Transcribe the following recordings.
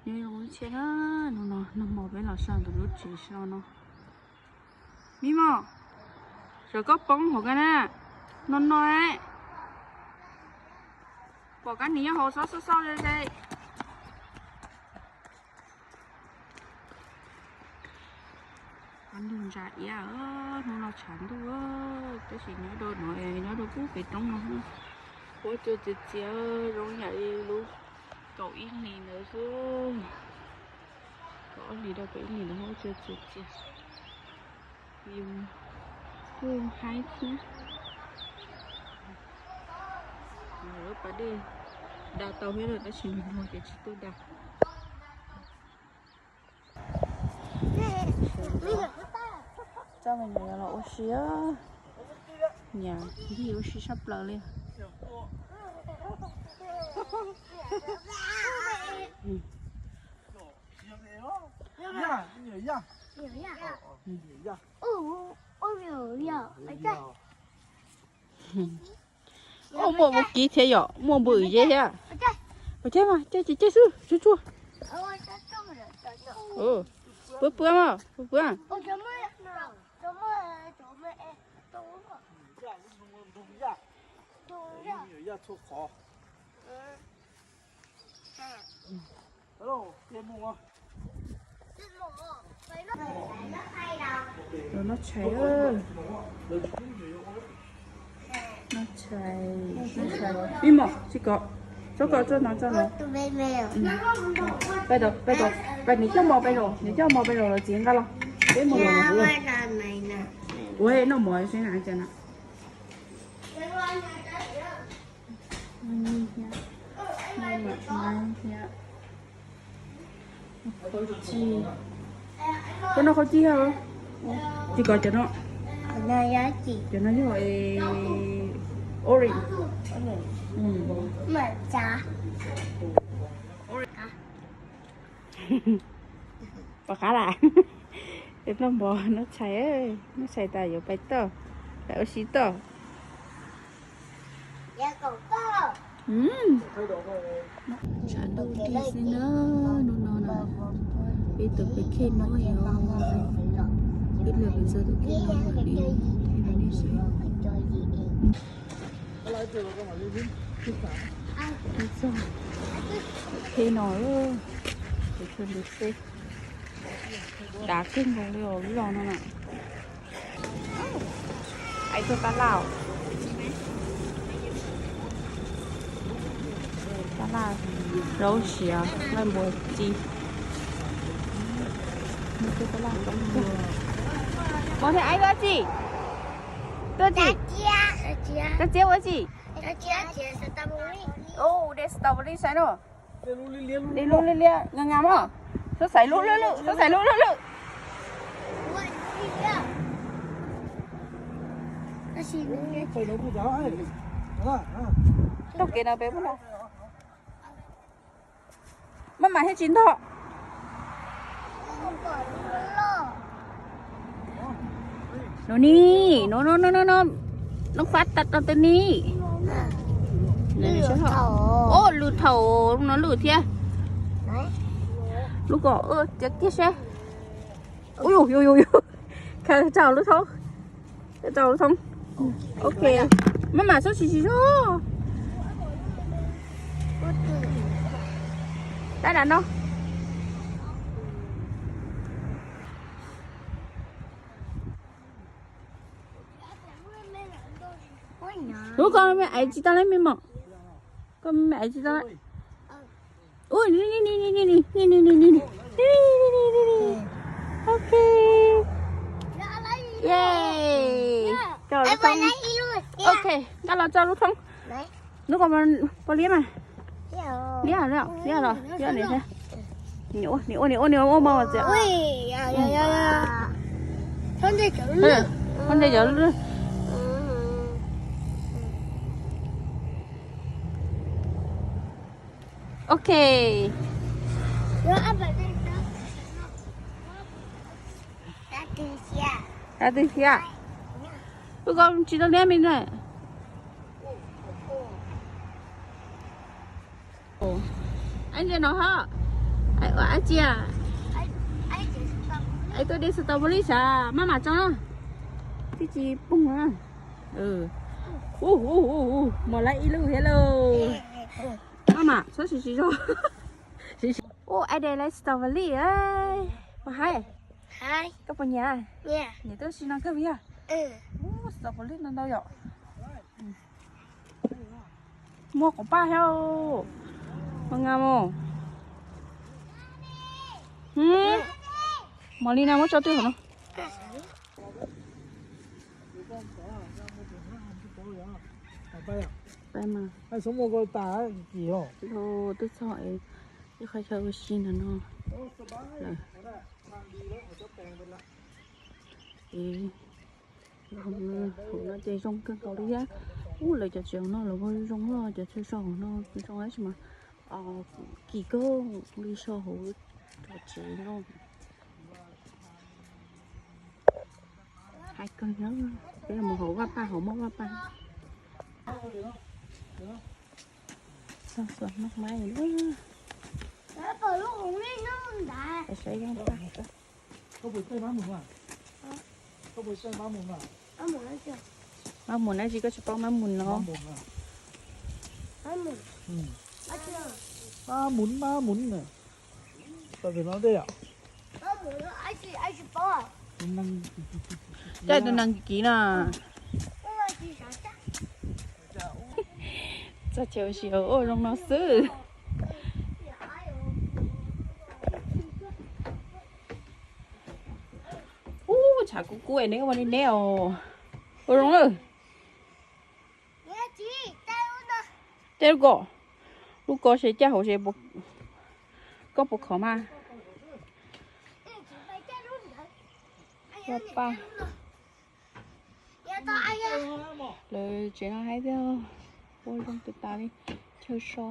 Nyob zoo ib txhia na, hnub no nag hmo peb los so ntawm lub tsev so no. Mim Mos, sawv koj poob hauv koj na, no no, pom kab hniav nyob hauv xob xauj xauj li. Qab ntuj ntsa iab, hnub no tshav ntuj, tab sis nyob rau no, nyob rau pub pem roob no, huab cua txias txias zoo yam li lub kaum ib hlis ntawd xwb. Kaum ob hlis rau kaum ib hlis ntawd huab cua txias txias, yus kuj haib thiab. Lawv pas dej da tau thiab tab sis nag hmo ces tsis tuaj da. Coj me nyuam los ua si, nyuam ncig ua si tshaj plaws li. Ub, muaj npua kib thiab yom, muaj npua wm zeb thiab. Ua cas mas caij ces caij xwb, tsuag tsuag. Pw pw mas, pw pw. Los noj tshais, noj tshais, noj tshais. Mim Mos, tsis kom, tso kom tso no, tso no. Pais rau, pais rau, pais, nws coj mov pais rau, nws coj mov pais rau lawv txiv nqa los. Peb mus los. Ua noj mov seb na, cas na. Koj noj qhaub cij thiab? Tsis kom cov no. Cov no yog orange. Pom qab lam. Noj mov noj tshais, noj tshais tas yuav pais toj, pais ua si toj. Tshav ntuj nrig xwb na, hnub no na, peb tau pem khej no yog, peb tau pem txog tus khej no mam li, li xwb. Peb txog khej no, peb txog ntu xeb, dav kawg nkaus li os lub zos no na. Ais tuaj tab laj, tab laj, zaub siav, laj npua ci. Ua tsi? Tuaj tsi? Cov txiab ua tsi? Ua de strawberry saib no. Li lub liab liab, ngas ngas mog. Xub xaiv lub lwj lwj, xub xaiv lub lwj lwj. Taug kev no peb mus no. Maj mam thiaj tsis ntog. No ni, no no no no no, noj fab tas rau tus ni. Ub, lwj thaum no lwj thiab. Lub ko, txiav kiag seb. Ub, yus yus yus, khaws tau lub thoob, khaws tau lub thoob. Ok, maj mam xub tsis tsis zog. Tab dam no. Ub, koj me aiv tsis tau lawm me mom. Koj me aiv tsis tau lawm. Ui, ni ni ni ni ni ni ni ni ni ni ni ni ni ni ni ni. Ok. Yay. Tso lub thoob. Ok, nkaj los tso lub thoob. Lub ko pos liab mas. Liab los, liab los, liab los thiab. Nim ua, nim ua, nim ua, nim ua, ua mov txiav. Thoob ntej cov lub. Ok. Tab twg thiab? Ub, koj tsis tau liab me na. Ais ntsia no hab. Ua dab tsi? Tuaj de strawberry sav, maj mam tso na. Twb tsis poob na. Mus lawm ib lub thiab lauj. Maj mam txhob siv siv zog. Ua, ai de lawv strawberry. Puas haib? Koj puas nyiam? Nyiam tuaj si no kawg yog. Strawberry no ntau yom. Muaj quav paj thiab. Ua nqa mus. Mos li no muab tso twg hauv no. Twb txog es ib qhov chaw ua si ntawm no lawm. Hauv no ces zoo kawg nkaus li thiab. Ub, lawv cov tsev hauv no lawv ua zoo, cov chaw so hauv no zoo tab sis mas kim kawg li so hauv cov tsev no. Hais kawg na, peb los mus hauv vaj paj, hauv muaj vaj paj. Txog xuas noj mab na. Saib vaj paj. Mab mus na, tsis koj tsis paub mab mus no. Mab mus, mab mus. Coj tus neeg kiv na. Txog chaw ua si ua zoo no xwb. Ub, tshav kub kub es neb ua li neb os. Ua zoo lawm. Tej lub ko, lub ko seb caj hauv seb koj puas khov mas. Vaj paj. Lawv tsev no haib tiag, ua zoo tas tas li, chaw so.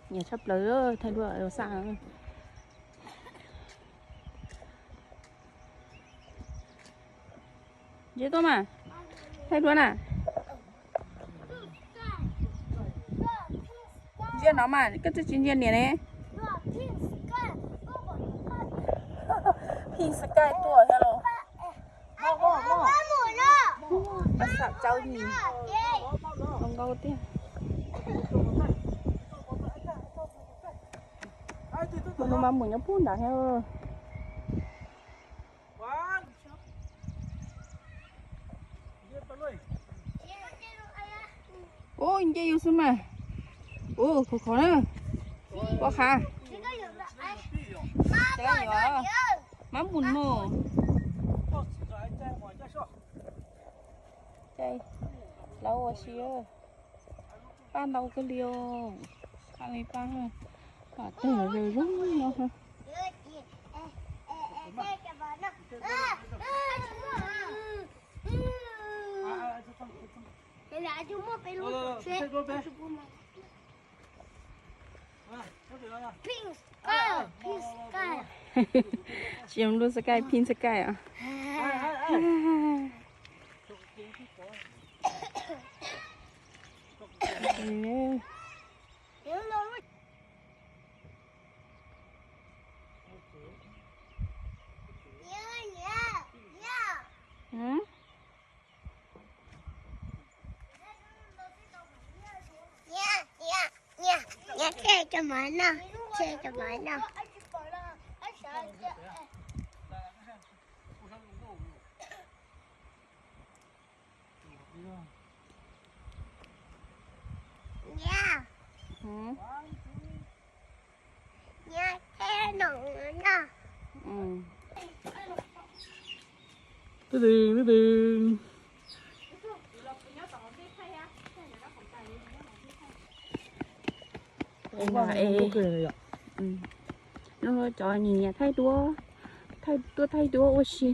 Nyiam tshaj plaws, thaij duab xaj. Ntsib tuaj mas, thaij duab na. Ntsia no mas, koj twb tsis ntsia niam ne. Pink sky tuaj thiab los. Mas xam tsawb nis, zoo nkauj tiag. Mus no mas mus nyob puag nrad thiab. Ub, nce yus xwb mas. Ub, khov khov na. Pov qhav. Mab mus mus. Lawv ua si, paj ntau kawg li os. Paj li paj, paj tej zaum zoo no. Tsis zoo lub sky, pink sky os. Nyiam, nyiam, nyiam, nyiam, tseg cov mov noj, tseg cov mov noj. Nyiam. Nyiam tseg no noj. Twb twb twb twb. Hnub no cov nyiam nyiam thaij duab, thaij duab thaij duab ua si.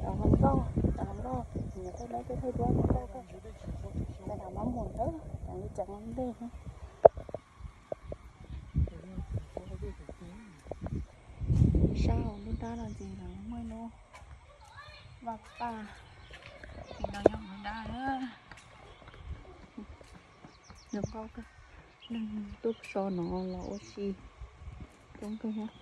Cov hluas nkauj, cov hluas nkauj nyiam thaij duab, tuaj thaij duab hluas nkauj, cov mab mus na, cov li cov ntej na. Sab hauv lub nrab no ces lawv muaj lub vaj paj, ces no yog Zoo nkauj kawg, neeg tuaj so no los ua si coob kawg thiab.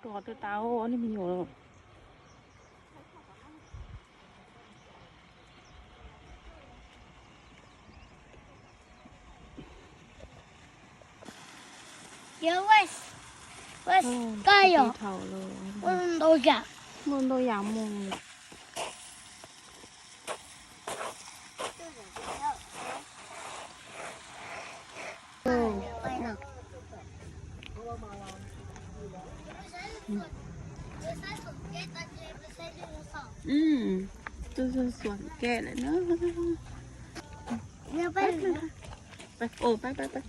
Rau qhov twb tau ob niag me nyuam lawm. Koj yog muaj ntau yam, muaj ntau yam mus. Tuaj xuas kem lawm na. Pab, pab, pab.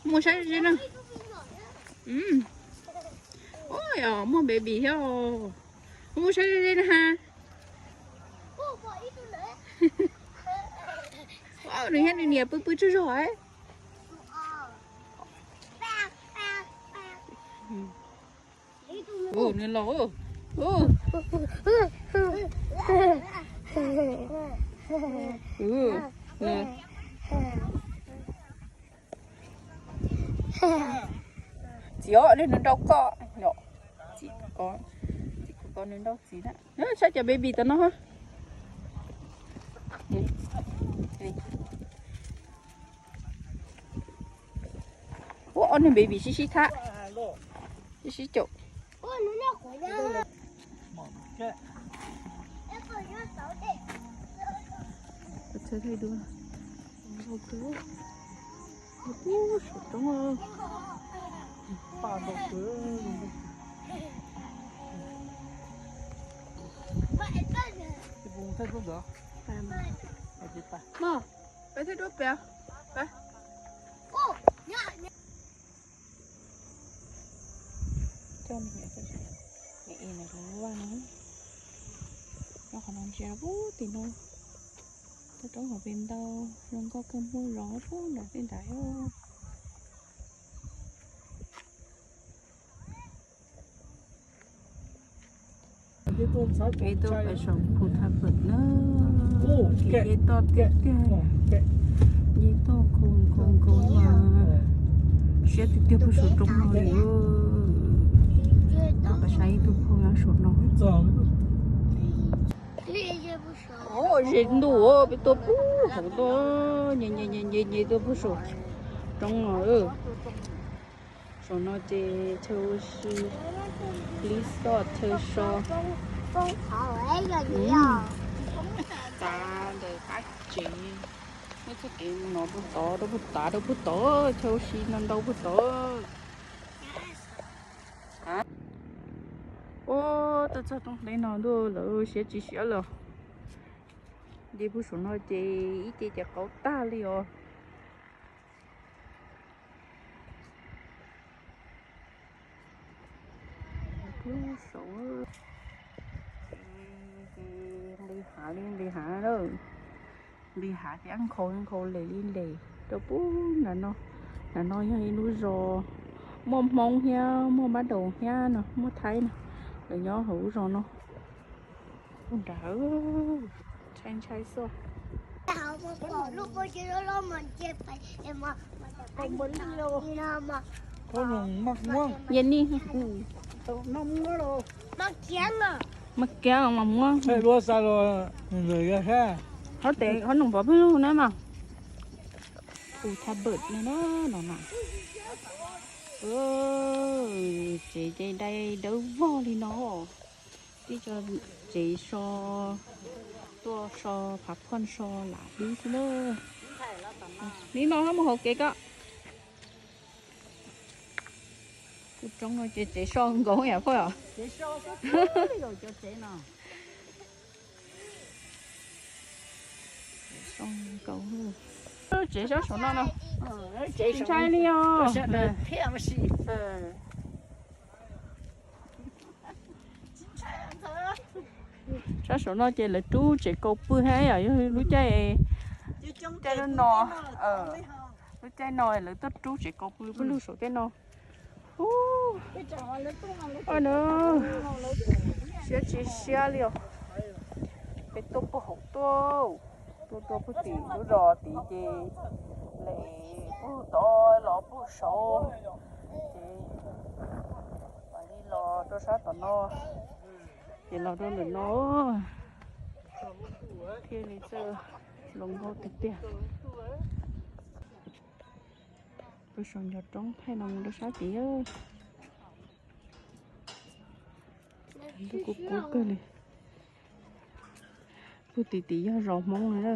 Mus saib ze na. Ua, muaj baby thiab os. Mus saib ze na ha. Nws thiab nws niam pw pw tsaug zog. Ua, nws los. Txiv os, nws nrau koj. Txiv ko, txiv ko nws nrau txiv na. Saib cov baby tom no. Ua, ob niag baby sib sib thab, sib sib caum. Thaij dua. Pub saum roob. Peb thiaj dua pem. Peb. Coj niam, niam es nws lub vaj no. Nyob qhov no ntsia pub tim no. Toj roob qhov pem ntau, zoo nkauj kawg, muaj zos pub nram tej nrad. Peb tuaj pem saum Phu Thaj Pawm na, ces dej toj tiag tiag, dej toj nkhaus nkhaus nkhaus mas siab tiag tiag puag saum roob no li. Tuaj pem saib ib tug phauj nyob saum no. Ze ntuj, peb tuaj pub hauv tuaj, nce nce nce nce tuaj pub saum roob no. Saum no ces chaw ua si, lib xoj chaw so. Tav ntawm qab tsev, muaj txoj kev mus no rau tod, rau puag tav, rau puag tod, chaw ua si no ntau puag tod. Ua, tuaj txog roob hleb no ntuj, lawv siab tsis siab li os. Nce puag saum no ces ib ce ces qauv tag li os. Nqis hav li nqis hav na, nqis hav thiab nkhaus nkhaus les li les rau pub nram no. Nram no yog ib lub zos muaj Hmoob thiab muaj Npab Daus thiab no, muaj Thaib no, lawv nyob hauv lub zos no. Ub nrad, ntshai ntshai xwb. Yog ni, mas kiag mas muab. Hov tes hov noom pov pheej lug na mas. Phu Thaj Pawm no na, no na. Tsev ces dai dawb vog li no. Tib co tsev so, tuaj so phav phoj so lam dib xwb na. Nim no mus hauv kev ko. Tus roob no ces tsev so nkaus yam phoj os. Tsev so saum no no. Tsis ntshai li os. Tsis ntshai. Tsis ntshai, ntxhais. Sab saum no ces lawv rub tsev kaus pw thiab yom, yog lub caij, caij lub no, lub caij no lawv tuaj rub tsev kaus pw pub lug saum tej no. Ua no, siab tsis siab li os. Peb tuaj puag hauv tuaj, tuaj tuaj puag tim lub zos tid ces lawv puag tod los puag saud, ces mam li los rau sab tom no, ces los rau ntawm no thiaj li txawj hloov hauv tiag tiag. Pem saum ncov roob thaij no mus rau sab tid, ntuj kub kub kawg li. Puag tim tid yog zos Hmoob no,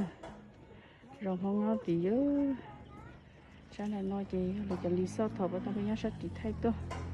zos Hmoob nyob tid. Sab ntawm no ces yog lawv cov resort, peb tau peb nyob sab tid thaij tuaj.